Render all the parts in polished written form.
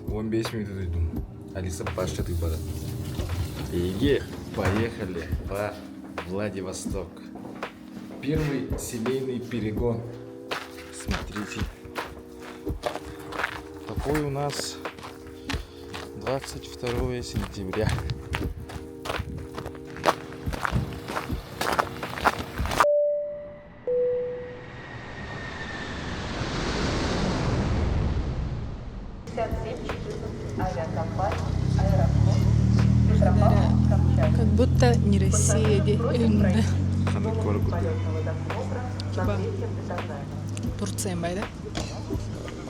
15 минут утуйдум. Алиса Паша тыыппата. Эйиги поехали во Владивосток. Первый семейный перегон. Смотрите. Такой у нас 22 сентября. Как будто не Россия дии өйүннэ. Ханнык куорат курдук? Типа Турция да?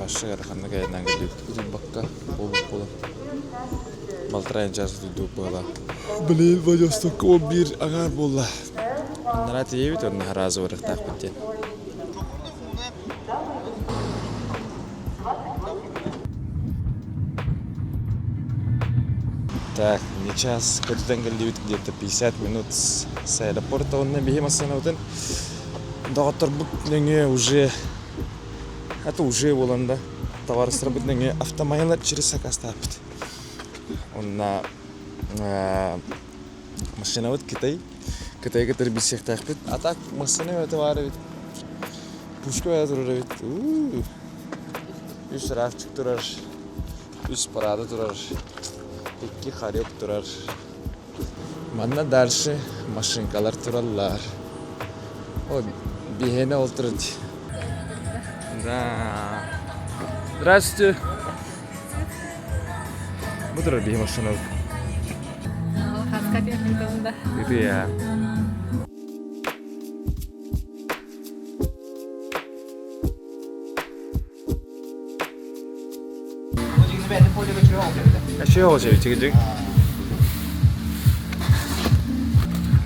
Ашыгар ханнык айаннаан кэлбит утуйбакка буолбут буолан балтараа чаас утуйдубут буола. Блин, Владивостокка 11 аҥаар буолла. Анараа тиийэбит уонна сразу барыахтаахпыт диэн. Так, не час көтүтэн кэллибит где-то 50 минут с аэропорта уонна биһи массыынабытын доҕотторбут нөҥүө уже это уже буолан да товарыстарбыт нөҥүө автомайылар через сакаастааппыт. Онна машинабыт Китай. Кытайга кытары билсиэхтээхпит. А так массыына бөҕөтө баар эбит. Пушка бөҕө турар эбит. Үс рафчик турар. Үс парада турар. Икки хорек турар. Манна дальше машинкалар тураллар. О, биһиэнэ ол турар Да. Здравствуйте. Бу турар биһи машинабыт. Это я.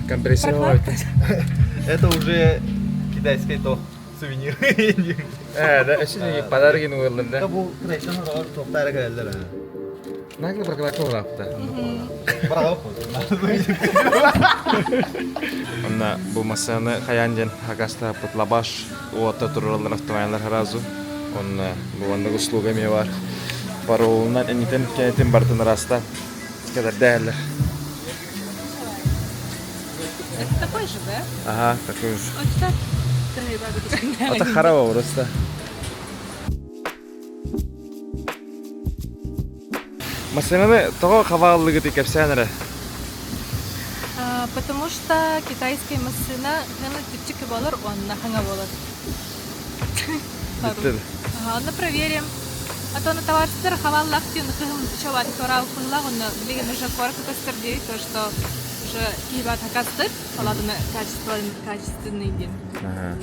Компрессия Это уже китайский то сувенир. Э, да, өссө подарок уыллар да. Бу кытайдан ороор туохтаара кэлэллэр аа. Нагло прокладка улаапта. Браво. Онна бу массыынаны хайаан диэн хакастааппыт лабаш уота тураллар автомобилар сразу. Онна бу оннук услуга эмиэ бар. Паролунан энитен кэнитин бартын ыраста кэтэрдээһэллэр. Это такой же, да? Ага, такой же. Вот так. Это харава просто. Массыынаны тоҕо хабааллыгыт кэпсээн эрэ? Потому что китайская массыына хана типчики болар, онна хаҥа болар. Бүттү. Ага, онно проверим. А то на товарыстар хаваллах тин кыһым чобат корал кыллах, онно билигин уже корка көстөр дии, то что уже киһибат хакастыр, оладыны качественный диэн. Ага.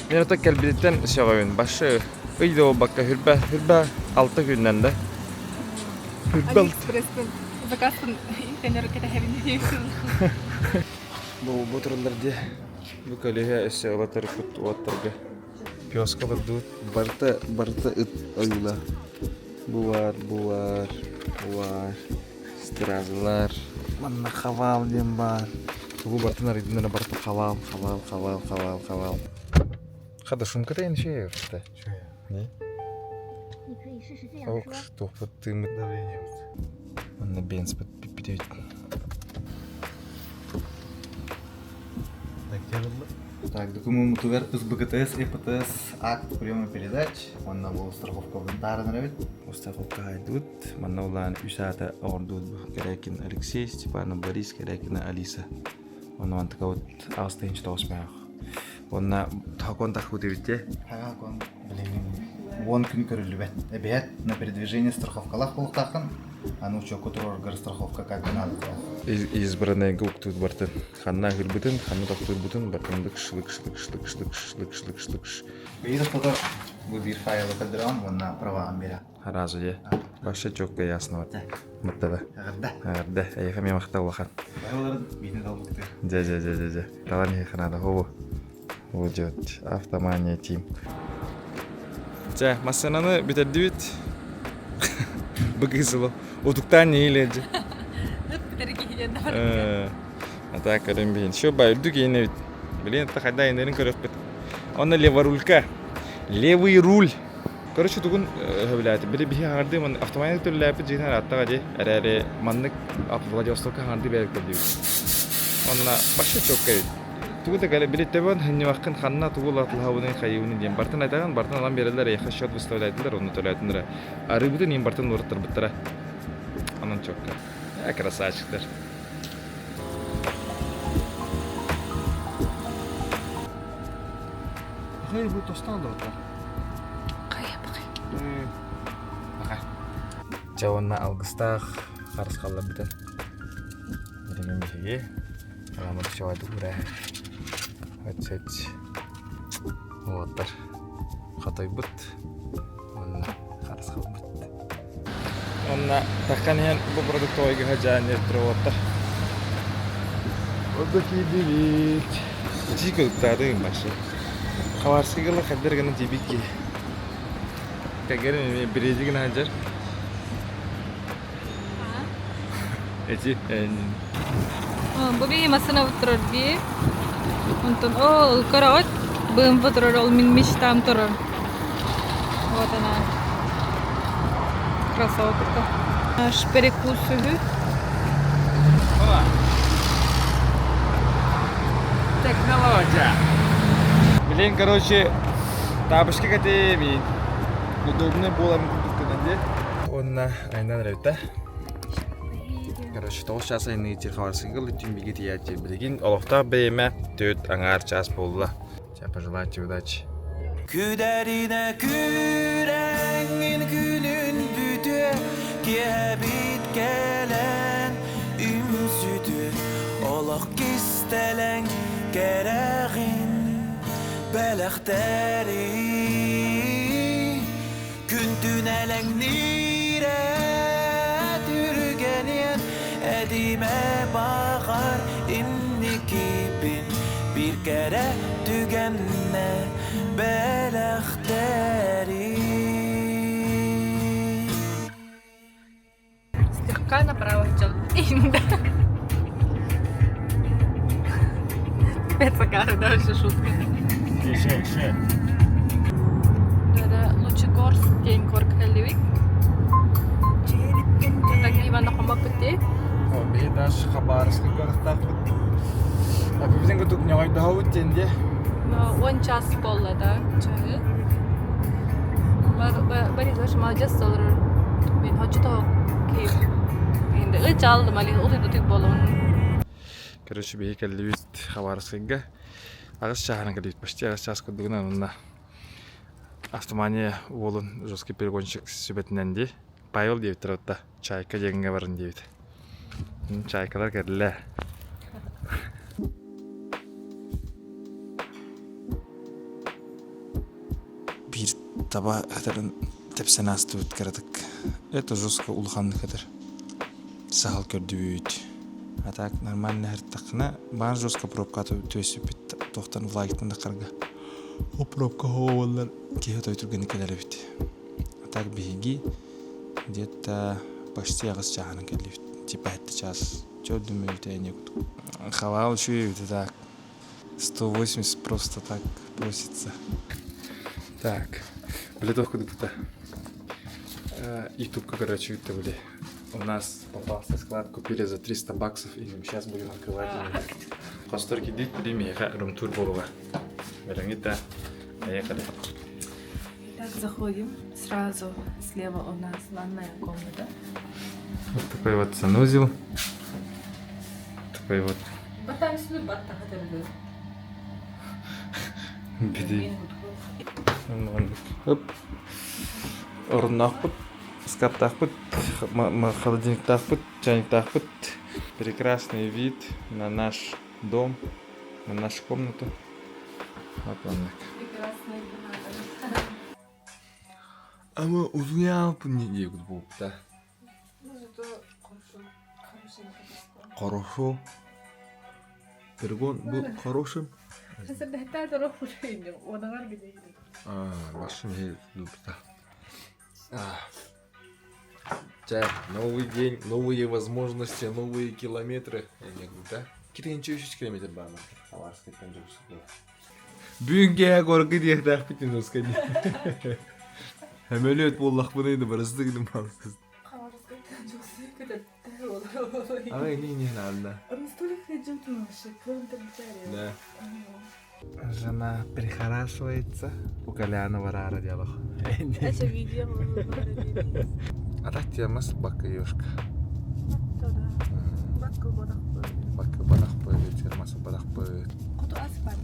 Мен ото кэлбититтэн сөҕөбүн. Башы ый да буолбакка хүрбэ хүрбэ алта күннэн да. Хүрбэ Алиэкспресспин заказпын интернет кэтэһэбин Бу бу тураллар дии. Бу көлүөһэ өссө ылатар кут уоттарга. Пёска олордубут. Барыта барыта ыт ойуула. Бу бар, бу бар, бу бар. Стразылар. Манна хавал диэн баар. Тугу бартын арыйдын барыта хавал, хавал, хавал, хавал, хавал. Хада шумката еншеев Не? Ок, туохпут тыыммыт Манна бенспит пиппитебит. Так, где было? Так, документугар СБГТС, ИПТС, акт приема передач. Онна бу страховка баарынар эбит. Страховка хайдыбыт. Манна улаан үс аата оҕордубут Корякин Алексей, Степанов Борис, Корякина Алиса. Онно антыкабыт аҕыс тыһыынча тоҕус мөөх. Онна хакон таххут эбит Хакон, блин, уон күн көрүллүбэт. Эбиһэт на передвижение страховкалаах буолуохтааххын, аны учуокка тураргар страховка как бы надо. Избранныйга уктуут бартын. Ханна аһыырбытын, ханна тохтуурбутун бартын лык шлык шлык шлык шлык шлык шлык шлык Биир ортото бу биир файлы көрдөрөҕүн уонна праваҕын биэрэ. Сразу дьэ. Вообще четко ясно вот. Мыттада. Эҕэрдэ. Эҕэрдэ. Эйиэхэ эмиэ махтал улахан. Баһыларын биини талбыттар. Дьэ, дьэ, дьэ, дьэ, дьэ. Талан иһи надо. Хобу. Вот Автомания Тим. Чэ, массыынаны бүтэрдибит. Быгысылы. Утуктаан неиле дьэ. А так көрөн биһин. Шо бай үрдүк иэнэбит. Билин это хайда иэнерин көрөкпүт. Онно леворулька. Левый руль. Короче, тугун сөбүлээтим. Били биһи хаҥардыы ман автомобиль төллээппит дьиэтин арааттаҕа дии. Эрээри маннык Владивостокка хаҥардыы бэйэбит көрдүүбүт. Онно вообще четко эбит. Тугу да кэлэ били төбөн ханньыбаккын ханна тугу латылаһабыный хайыыбыный диэн бартын айтаҕын бартын ылан биэрэллэр эйиэхэ счет выставляйтылар онно төлөөтүннэр арыыбытын иин бартын уураттарбыттара. Онон четко. Красавчиктар. Хай бу тостан да Чэ уонна алгыстаах харысхалларбытын билигин биһиги аламат чугайдык Өтсөт уоттар хотойбут уонна харысхалбыт. Онна таххан иһэн бу продуктовайга дьаан уоттар. Онно киирдибит. Итии кылыктаатыҥ вообще. Хабарскыйгала хаддар гына тиийбит киһи. Кэгэрин эмиэ бириэдьи гына сылдьар. Эти Бу биһи массыынабыт турар дии. Онтон ол көрөҕүт БМВ турар, ол мин мечтам турар. Вот она. Красотка. Наш перекус үһү. Технология. Блин, короче, тапочки кэтиэбин. Удобный буоларын курдук гынан дии. Уонна айнан эрэбитэ. Короче, тоҕус чаас айныы Хабарскайга түн биги тиийээччи. Билигин олохтоох бэйэмэ төрт аҥаар чаас буолла. Ча, пожелайте удачи. Күдэринэ күрэҥин күнүн бүтүө, киэһэбит кэлэн үмсүтүө, олох кистэлэҥ кэрэҕин бэлэхтэри. Күн түнэлэҥниирэ түргэниэн эдиимэ баҕар инникибин биир кэрэ түгэннэ бэлэхтэри. Слегка направо хотел. Опять Сагара, да, вообще шутка. Еще, еще. Да, Лучегорск диэн куоракка кэллибит. Так Иван хомоппут О, биһи даже Хабаровскай куораттаахпыт. Аппыбытын курдук ньоҕойдоһобут диэн дии. Он час буолла да, чаһы. Борис вообще молодец олорор. Мен хочто киев. Енді ыч алдым, али улый болуун. Короче, биһи кэллибит Хабаровскайга. Аҕыс чааһынан кэлбит, почти аҕыс чаас курдугунан онно автомания уолун жесткий перегонщик сүбэтинэн дии. Павел диэбиттэр отта Чайка диэҥҥэ барын диэбит. Чайкалар кэллэ. Биир таба этэрин тэпсэн аастыбыт кыратык. Это жестко улаханнык этэр. Саһыл көрдүбүт. А так нормально һыртаххына баан жестко пробка түөсүппүт туохтан влагиттан да харга. О пробка хооллар киһи отой түргэнник кэлэр эбит. А так биһиги где-то почти аҕыс чааһынан кэллибит. Типа сэттэ чаас чөрдүм мүнүүтэ эмиэ курдук. Халаал үчүгэй эбит так. 180 просто так просится. Так, били туох кудукта. Ютубка, короче, били. У нас попался склад, купили за 300 баксов, и сейчас будем открывать. Хостор кидит, били миэхэ румтур буолуга. Бэлэҥҥит да, поехали. Итак, заходим. Сразу слева у нас ванная комната. Вот такой вот санузел. Такой вот биди. Оп. Оруннаахпыт, шкаптаахпыт, холодильниктаахпыт, чайниктаахпыт. Прекрасный вид на наш дом, на нашу комнату. Вот он. Прекрасный Ама узуяапын диэбит буолбута. Хорошо. Перегон был хорошим. А, машина едут. Чай, новый день, новые возможности, новые километры. Я не говорю, да? Киринче 300 километр бар. Бүгүн киэһэ куоракка диэхтээхпит немножко дии. Сөмөлүөт буоллахпына ини барысы гыным хаалыскыс. Ага, не не надо. Да. Жена прихорашивается. У Коляна варара делах. Это видео. А так тебе мас бакка ёшка. Бакка бадах пы, термасы бадах пы. Куту асфальт.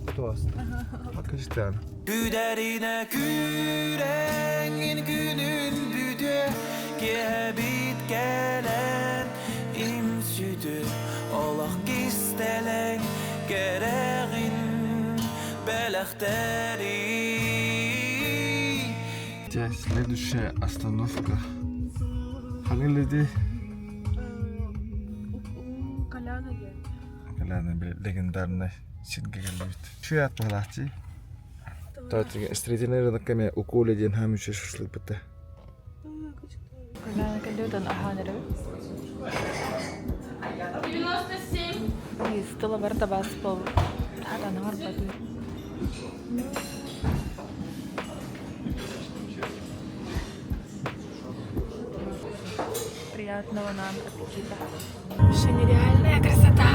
Куту асфальт. Бакка житан. Күдэринэ күрэҥин күнүн бүтүө Киэһэбит кэлэн им сүтү Олох кистэлэҥ кэрэҕин бэлэхтэри Следующая остановка. Ханылыды? Коляна диэн. Коляна легендарный сиргэ кэлбит. Чуят буолааччы. Строительный рынок кэме уколе диэн хаамышы шашлык бытта. Коляна кэллиутан аһаан эрэ. 97. Стыла барта бас бол. Хатан баты. Приятного нам аппетита. Вообще нереальная красота.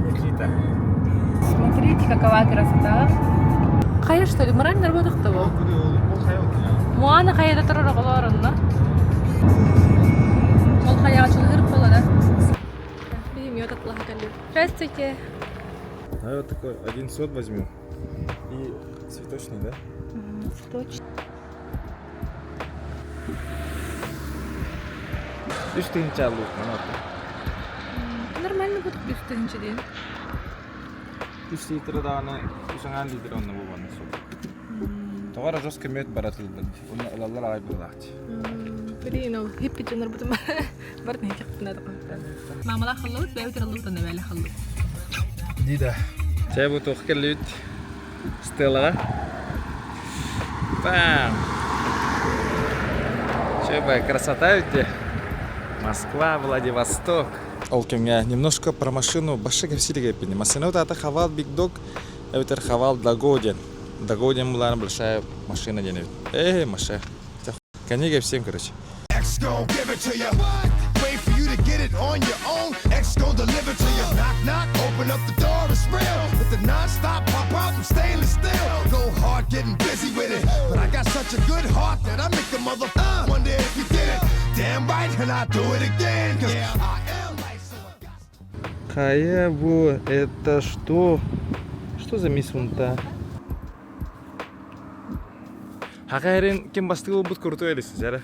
Никита. Смотрите, какова красота. Хайа что ли, морально работах того? Муана хайада турар оҕолор онно. Ол хайаҕа чылыһыр буола да. Мед Здравствуйте. Давай вот такой один сот возьму. И цветочный, да? Цветочный. 3 тыһыынча аллуу Нормально будет 3 тыһыынча диэн. 3 литр даҕаны үс литр онно буолбанна суох. Тоҕо жестко мед баратыллар. Онно ылаллар аҕай буолааччы. Блин, ол хиппи дьоннор бутум бартын хитяхпына Мамала халлыбыт, бэйбит аллыбыт, онно бэйэлэ халлыбыт. Дида. Чэ бу туох кэллибит Стеллаҕа. Бам! Че красота ведь? Москва, Владивосток. Ол кэмҥэ немножко про машину башы кэпсиир кэппини. Машина вот это Хавал Big Dog, эбэтэр Хавал Даго диэн. Даго диэн булаан большая машина диэн эбит. Эй, Маша. Кони кэпсиэм, короче. X gon' give it to you. Wait for you to get it on your own. X gon' deliver to you. Knock, knock, open up the door, it's real. With the non-stop pop out, I'm stainless steel. Go hard, getting busy with it. But I got such a good heart that I make a mother wonder if you did it. Damn right, and I do it again. 'Cause I am life, so I got Хайа бу, это что? Что за мисс Унта? Хакайрын ким бастыгы бут крутой элиси жара.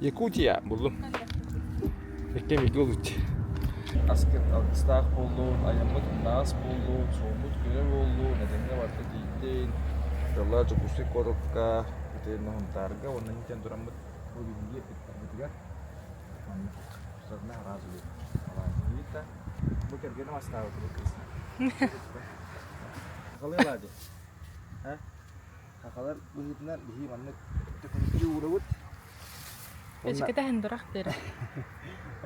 Якутия буллум. Эккем игол ут. Аскыт алгыстаах буоллун, айаммыт умнаас буоллун, суоммут күнэ буоллун, этэҥҥэ барыта тиийдин. Дьоллоох Дьокуускай куоракка, итиэннэ Сунтаарга уонна интэн тураммыт бу биһиги ыттарбытыгар маннык тустарына араас үлэ. Алаадьы Бу кэргэним астаабыт бу кыыс. Сахалыы алаадьы. А? Сахалар быһыытынан биһи маннык төкүнүччү уурабыт. Эчиките хендурах диэри.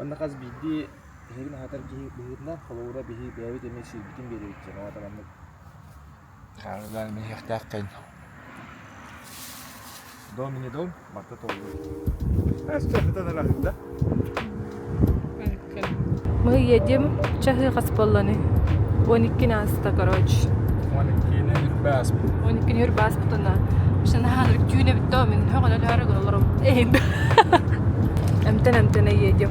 Онно хас биирдии эһигин аһатар киһи быһыытынан холобура биһи бэйэбит эмиэ сиирбитин биэрэбит диэн оҕото маннык хааллаан миһиэхтээх Дом не дом, барта толлу. Да? Мы едем чаһы хас буолланы. 12 ааста, короче. 12-ни үрбаас. 12-ни үрбаас бутуна. Шанахан түүнэ бүттө мин хөҕөн өлөөрө олорум. Эйин. Эмтэн эмтэн едем.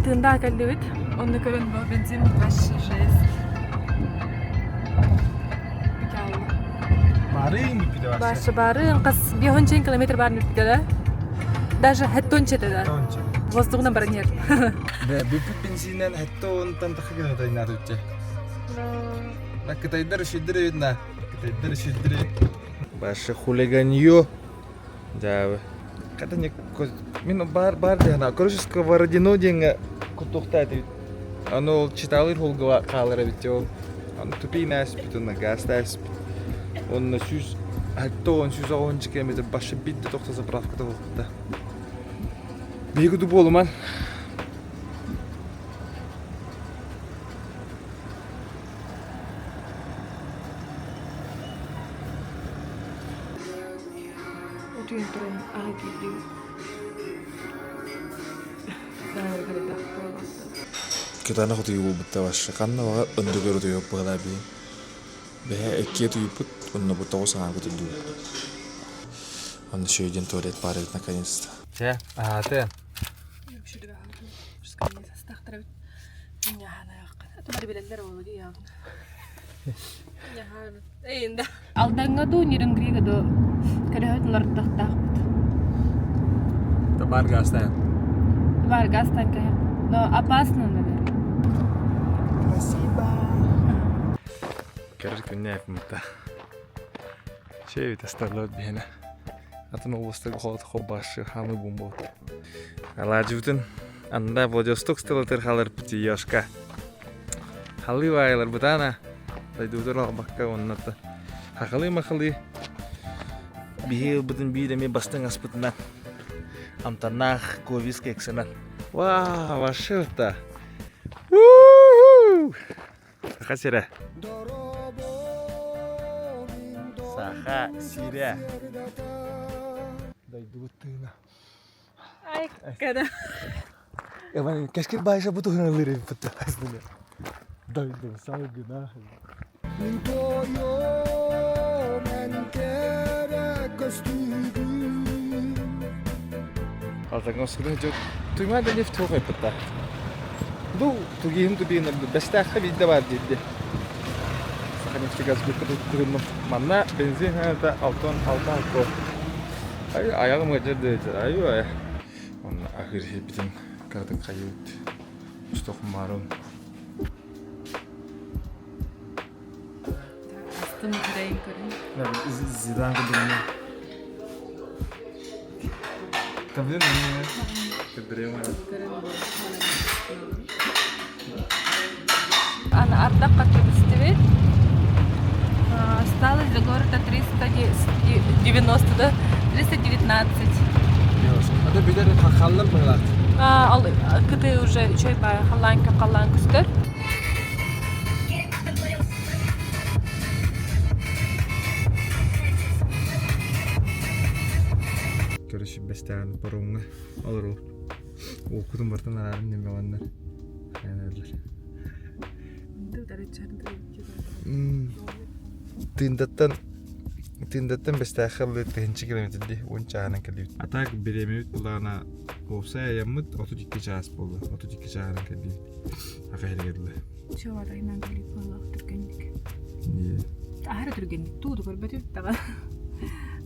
Тында кэллибит. Онно көрөн бу бензин вообще жесть. Бүтәлі. Барын бүппүтэ Башы барын қас 5 километр барын бүппүтэ да. Даже хэттонче да. Воздухна баранер. Да, бүппүт бензинен хэтто онтан тахы гына тайнар үтче. На кытайдар шиддире видно. Кытайдар шиддире. Башы хулиганье. Да. Когда не мин бар бар дехна. Короче, Сковородино деньга кутухта это. Оно читал холгова хаалара бит ол. Аны тупий наспит, он газ таспит. Он на сүүс хэтто он 110 километр башы битте тохта заправката болупта. Биги ду болуман. Утуйан туран аһа киирдибит. Кытаанах утуйуу буолбута вообще. Ханна баҕар өндөгөр утуйуох быһалаа бии. Бэһэ иккиэ утуйбут, онно бу тоҕус аҥаарга утуйдубут. Онно еще один туалет баар эбит наконец-то. Чэ, аһааты. Алдаҥҥа дуу, Нерюнгрига дуу көрөһөт олордохтоохпут. Табаар газтаан. Табаар газтаан кэһэ. Но опасно, наверное. Спасибо. Көрөр күннэ эпмитта. Шеви тастарлар биһиэнэ. Атын областарга холот холбашы хамы бомбот. Алаажыбытын анда Владивосток стелатыр халар птиешка. Халы баайлар бытаана дойдубутун албакка онната хахалы махалы биһи ылбытын биир эмиэ бастыҥ аспытынан амтаннаах ковис кексынан вау вашевта Саха сирэ Саха сирэ Дойдубут тыына Ай, когда Иван, кэскил баайша бу туһунан ылыр эбиппит Дойдум салгына. Мин тойон эн кэрэ көстүүгүн. Алтаҥҥа оскуола дьон туймаа да нефть туох айпыта. Бу тугиһым тубиин бэстээххэ биирдэ баар диирди. Саха нефтегаз группа туттугуннум. Манна бензин ханата алтан алтан алко. Ай аяҕым ыалдьар да аю ай. Онно аһыыр иһиппитин кыратык хайыбыт. Устохуммаарун. Астым үрэйин көрүн. Зидан курдугуна. Кабин Аны ардах түбүстүбүт. Осталось до города 390, да? 319. Ата билер халлар быһылаат. Ал кыты уже үчөй бай халлаан халлаан көстөр. Көрүшүп бэстээн паромҥа олору уоккутун бартан араарым немеҕаннар хайаналлар. Тыындаттан Тыындаттан Бэстээххэ ыллыы тыһыынча километрдии уон чааһынан кэллибит. А так бириэмэбит былаана уопсай айаммыт 32 чаас буолла. 32 чааһынан кэллибит. Аха иһэригэр дылы. Чуо айынан кэлип буоллах түргэнник. Аһара түргэнник тууду көрбөтүм даҕа.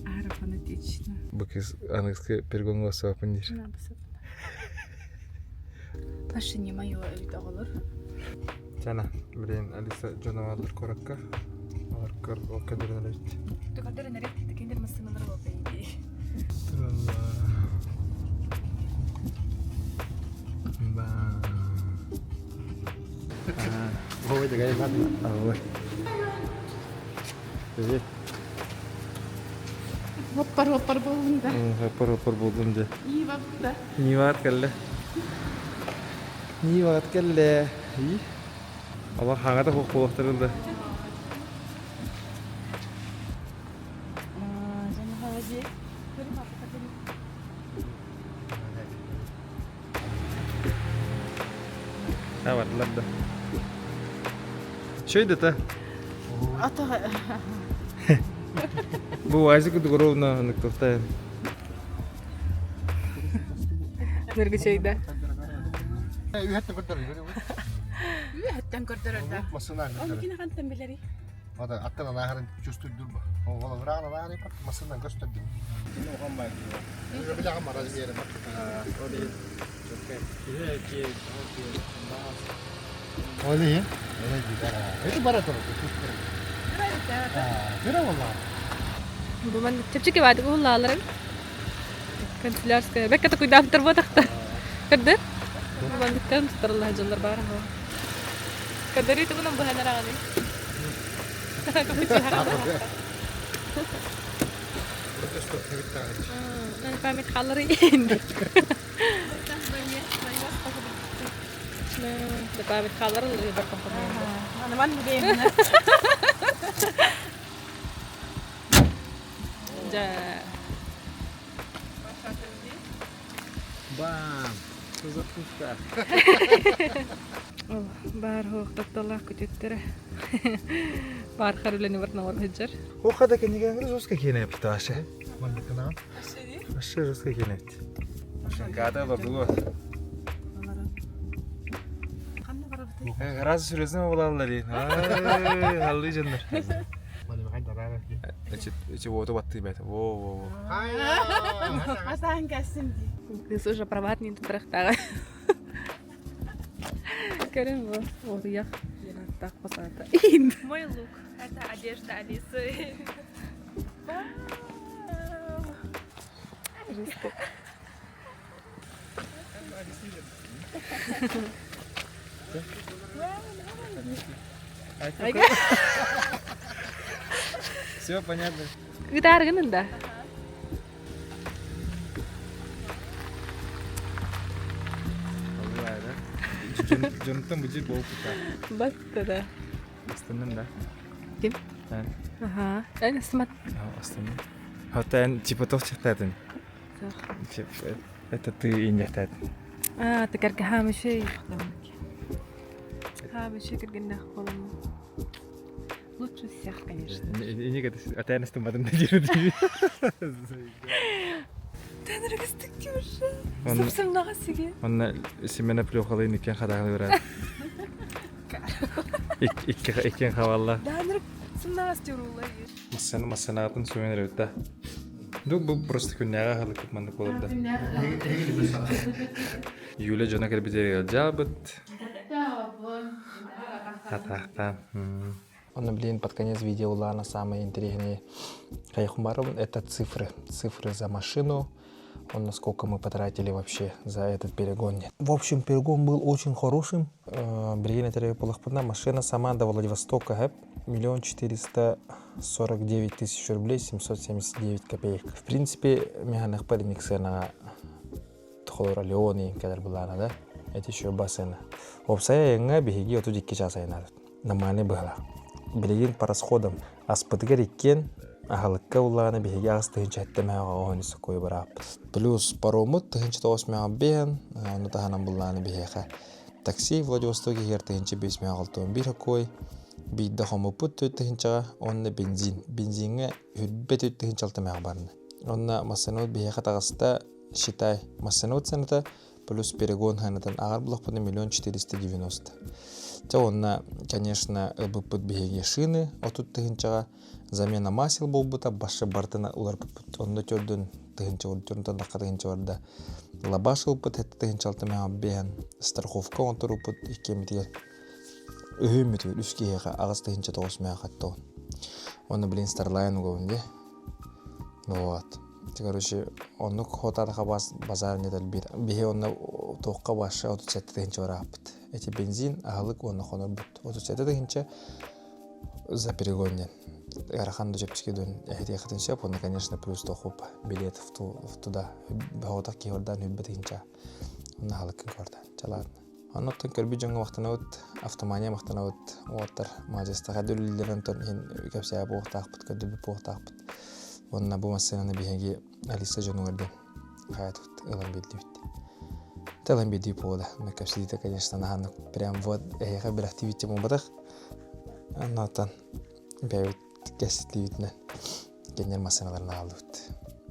Аһара фанатично. Бу кыз аныгыскы перегонга бассааппын диир. Вообще не мое эбит оҕолор. Чана, блин, Алиса дьоно бааллар куоракка. Олар ол кэдэрин эбит. Кэдэрин эбит, киндер массыыналар буолта иди. Ба. Ой. Привет. Хоппар хоппар буоллум да. Хоппар хоппар буоллум да. Нива да. Нива кэллэ. Нива кэллэ. Алла хаҥата хуох буолуохтарын да. Бардылар да. Чөй да Бу Азик Дугуровна нықтықтайын. Ныргы чөйдө. Үһәттен көрдөрөр. Үһәттен көрдөрөр да. Масына Оны кини хантан билери? Ата аттан анахарын чувствуйдур бу. Оҕолор анахарын масынан көстөрдүм. Билэҕим размеры. Ол иһин Это бара турар. Кыра буолла. Бу ман чэпчэки баатык уһуллааларым. Канцелярская. Бэккэ такуйдаабыттар буотахта. Көрдөр. Бу манныктан туттарылла дьоннор баар аһа. Көрдөрүү тугунан быһанар аҕаны. Память халлары Память халлары Анаман билейин. Дьэ. туста. Ол баар хуох тапталлаах күтүттэрэ. Баар харыланы бар науар хыджар. О, хада кенигәңгір жестко кенепті аше. Аше жестко кенепті. Када лордуго. Раз сүрөзүн булаллар дейин. Ай, халлы жандар. Эчи эчи воду батты бет. Во во во. Атаан кәссин дии. Кыз уже проватный турахтаҕа. Көрүн бу отуйах так посата. Мой лук. Это одежда Алисы. Жестко. Все понятно. Гитаргын да. Дьонтон быдьыр буолбута. Батта да. Астынным да. Ким? Эн. Ага. Эн астымат. Астынным. Хата эн типа тох чахтатын. Это ты иннехтатын. А, текерге хаамышей. Хаамышей кергеннах болому. Лучше всех, конечно. Инеге ата эн астымадым да дирди. Тәнрегестик уже. Сыпсымнаға сиге. Онна семена плюхалы никкен хадагы берет. Икки иккен хавалла. Данрык сымнағас тюрулла. Массаны массанатын сумен рөтта. Ду бу просто күннәгә халык маннык булыр да. Юля жона кирбитер жабыт. Хатахта. Он, блин, под конец видео Лана самое интересное. Это цифры. Цифры за машину. Он насколько мы потратили вообще за этот перегон. В общем, перегон был очень хорошим. Билигин машина сама до Владивостока. 1 449 000 рублей 779 копеек. В принципе, механик парник сына тохолор Леони кадр была да? Это еще басына. Опсая еңга биһиги 32 час айнады. Наманы быһала. Билигин по расходам аспытыгар иккен аһалыкка улааны биһиги аас тыһынча хэттэмэҕэ оһонису кой барааппыт. Плюс паромут 1905 ону таһынан буллааны биһиэхэ. Такси Владивостоке хер 1561 кой. Биидда хомуппут 4 тыһынчаҕа онна бензин. Бензиҥҥэ хүрбэ 46 мэҕэ барна. Онна массанут биһиэхэ таҕыста считай массанут цената плюс перегон ханатан ағар булахпыны 1 490 000. Те онна, конечно, ылбыппыт биһиги шины 30 тыһынчаҕа замена масел буолбута башы бартына уларпыппыт. Онно төрдүн тыһынча төрдүн тахха тыһынча барда. Лабаш ылбыт 76 мэҕэ биһэн страховка онторуппут иккемитигер үһүммүтүгэр үс киһиэхэ 8900 хаттоон. Онно блин Старлайн угабын де. Вот. Короче, оннук хотараха базар не бир. Биһи онно туохха баша 37 тыһынча барааппыт. Эти бензин, аһылык уонна хонорбут. 37 тыһынча за перегоннен. Ыарахан да чэпчэки дөн эһитиэхэтин сөп, онно, конечно, плюс дохуп билетов туда. Баҕотах киһи 100 тыһынча. Онно аһылыккын көрдө. Чалаатна. Оннуттан көрбүт дьоҥҥо махтанабыт, автомания махтанабыт, уоттар маажастаха дүллэрэн тон иһин кэпсээ буохтаахпыт, көрдүбүт буохтаахпыт. Онна бу массыынаны биһиги Алиса дьонугар хаятут ылан биэрдибит. Тылан биэрдии буола. Но кэпсиитэ, конечно, наһааны прям вот эһиэхэ бэлэхтиибит буолбатах. Оннуттан бэйэбит кэситиибитинэн кеннер массыыналарын аҕаллыбыт.